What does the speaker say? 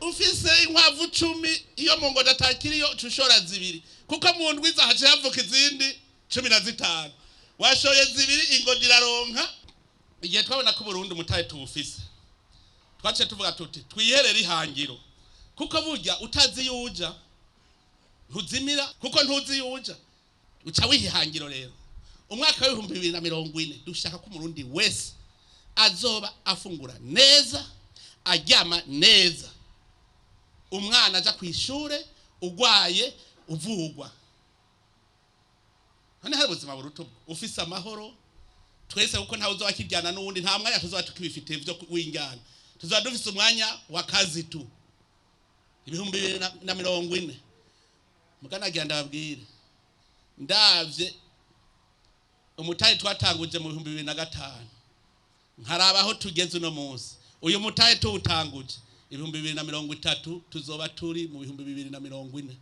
Ufise inkwavu 10, iyo mu ngo atakiriyo uca zibiri, kuko mu ndwi haca havuka izindi 15. Washoye zibiri, ingodo iraronka. Igihe twabona ko Burundi umutahe tuwufise, twaciye tuvuga tuti twiherere ihangiro, kuko burya utazi iyo uja ntuzimira, kuko ntuzi iyo uja uca wiha ihangiro. Rero umwaka wa 2040 dushaka ko Umurundi wese azoba afungura neza, aryama neza, umwana aja ku ishure, ugwaye uvugwa. None hari ubuzima buruta ubwo? Ufise amahoro twese, kuko ntawe uzoba akiryana n'uwundi. Nta mwanya tuzoba tukibifitiye vyo w'injyana, tuzoba dufise umwanya wa kazi tu. 2040, muganagira ndababwire, ndavye umutahe twatanguje mu 2005, nkaraba aho tugeze uno munsi, uyu mutahe tuwutanguje 2030, tuzoba turi mu 2040.